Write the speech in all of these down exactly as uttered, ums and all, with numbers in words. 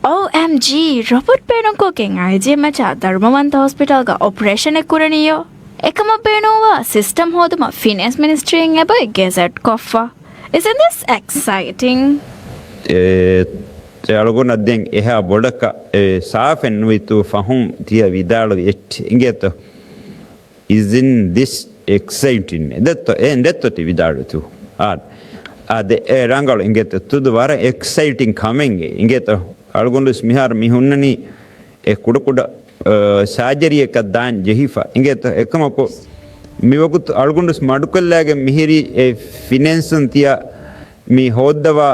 އޯއެމްޖީ، ރޮބޮޓް ބޭނުންކޮށްގެން އައިޖީއެމްއެޗާ ދަރުމަވަންތަ ހޮސްޕިޓަލްގަ އޮޕަރޭޝަނެއް ކުރަނީޔޯ؟ އެކަމަށް ބޭނުންވާ ސިސްޓަމް ހޯދުމަށް ފިނޭންސް މިނިސްޓްރީއިން އެބައި ގެޒެޓް ކޮށްފަ. Isn't this exciting? އެ، އެ އަޅުގަނޑަށް ދެން އެހާ ބޮޑަކަށް އެ ސާފެއް ނުވިތޫ ފަހުން ތިޔަ ވިދާޅުވި އެއްޗެއް އިނގޭތޯ؟ Isn't this exciting? އެނދެއްތޯ، އެ އެނދެއްތޯ ތި ވިދާޅުވިތޫ؟ އާ، އާ، ދެ، އެ ރަނގަޅު އިނގޭތޯ، ތުދު ވަރަށް އެކްސައިޓިން ކަމެއް އިނގޭތޯ. އަޅުގަނޑުވެސް މިހާރު މި ހުންނަނީ އެ ކުޑަކުޑަ، އަ، ސާޖަރީއަކަށް ދާން ޖެހިފަ އިނގޭތޯ. އެކަމަކު މިވަގުތު އަޅުގަނޑުވެސް މަޑުކޮށްލާގެން މިހިރީ އެ ފިނޭންސުން ތިޔަ މި ހޯއްދަވާ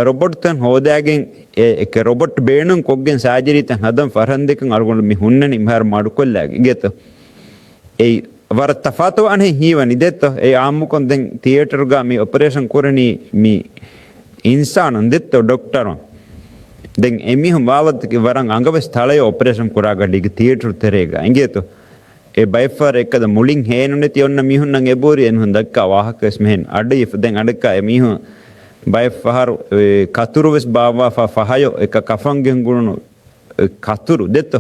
ރޮބޮޓްތައް ހޯދާގެން އެ، އެކެ ރޮބޮޓް ބޭނުން ކޮށްގެން ސާޖަރީތައް ހަދަން ފަރަންދެކަން އަޅުގަނޑު މި ހުންނަނީ މިހާރު މަޑުކޮށްލާގެން އިނގޭތޯ. އެއީ ވަރަށް ތަފާތުވާނެ ހީވަނީ ދެއްތޯ. އެ އާއްމުކޮށް ދެން ތިއޭޓަރުގަ މި އޮޕަރޭޝަން ކުރަނީ މި އިންސާނުން ދެއްތޯ، ޑޮކްޓަރުން. ދެން އެމީހުން ވާވަތަކީ ވަރަށް އަނގަވެސް ތަޅަޔަށް އޮޕަރޭޝަން ކުރާ ގަޑީގެ ތިއޭޓަރު ތެރޭގަ އިނގޭތޯ. އެ ބައެއްފަހަރު އެއްކަލަ މުޅިން ހޭނުނެތި އޮންނަ މީހުންނަށް އެބޯރި އެމީހުން ދައްކާ ވާހަކަވެސް މިހެން އަޑުއިފަ. ދެން އަނެއްކާ އެމީހުން ބައެއްފަހަރު، އެ، ކަތުރުވެސް ބާއްވާފަ ފަހަޔޮ އެކަ ކަފަން ގެންގުޅުނު ކަތުރު ދެއްތޯ.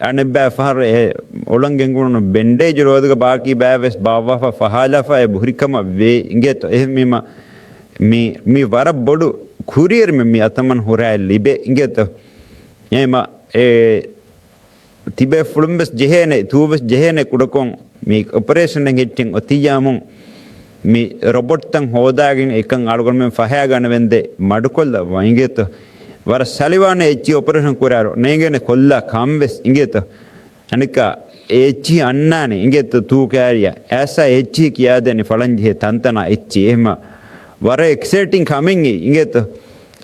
އަނެއްބައި ފަހަރު އެ އޮޅަން ގެންގުޅުނު ބެންޑޭޖު ރޯދުގަ ބާކީ ބައިވެސް ބާއްވާފަ ފަހާލާފަ އެ ބުހިރިކަމަށް ވޭ އިނގޭތޯ. އެހެންވީމަ މި، މި ވަރަށް ބޮޑު ކުރިއެރުމެއް މި އަތަމަން ހުރާ ލިބޭ އިނގޭތޯ. އެހެމަ އެ ތިބޭފުޅުން ވެސް ޖެހޭނެ، ތޫ ވެސް ޖެހޭނެ ކުޑަކޮށް މި އޮޕަރޭޝަނެއް ހެއްޓެން އޮތިއްޔާމުން މި ރޮބޮޓްތައް ހޯދާގެން އެކަން އަޅުގަނޑުމެން ފަހައިގަނެވެންދޭ މަޑުކޮށްލައްވާ އިނގޭތޯ. ވަރަށް ސަލިވާނެ އެއްޗިހި އޮޕަރޭޝަން ކުރާއިރު ނޭނގޭނެ ކޮށްލާ ކަން ވެސް އިނގޭތޯ. އަނެއްކާ އެ އެއްޗިހި އަންނާނެ އިނގޭތޯ ތޫ ކާރިޔާ. އައިސް އެ އެއްޗިހި ކިޔާދޭނެ ފަޅަންޖެހޭ ތަންތަނާ އެއްޗިހި. އެހެމަ ވަރަށް އެކްސައިޓިން ކަމެއް އިނގޭތޯ.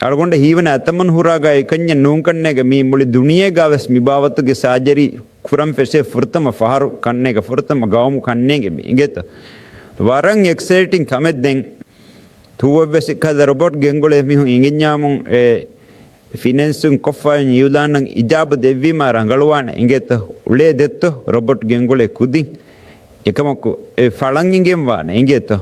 އަޅުގަނޑަށް ހީވަނީ އަތަމަން ހުރާގަ އެކަންޏެއް ނޫން ކަންނޭގެ މީ މުޅި ދުނިޔޭގަ ވެސް މި ބާވަތުގެ ސާޖަރީ ކުރަން ފެށޭ ފުރަތަމަ ފަހަރު ކަންނޭގެ ފުރަތަމަ ގައުމު ކަންނޭގެ މި އިނގޭތޯ. ވަރަށް އެކްސައިޓިން ކަމެއް ދެން ތޫއެއްވެސް ކަލަ ރޮބޮޓް ގެންގުޅޭ މީހުން އިނގިންޏާމުން އެ ފިނޭންސުން ކޮށްފައި އިއުލާނަށް އިޖާބަ ދެއްވީމާ ރަނގަޅުވާނެ އިނގޭތޯ. އުޅޭ ދެއްތޯ ރޮބޮޓް ގެންގުޅޭ ކުދިން. އެކަމަކު އެ ފަޅަން އިނގެން ވާނެ އިނގޭތޯ.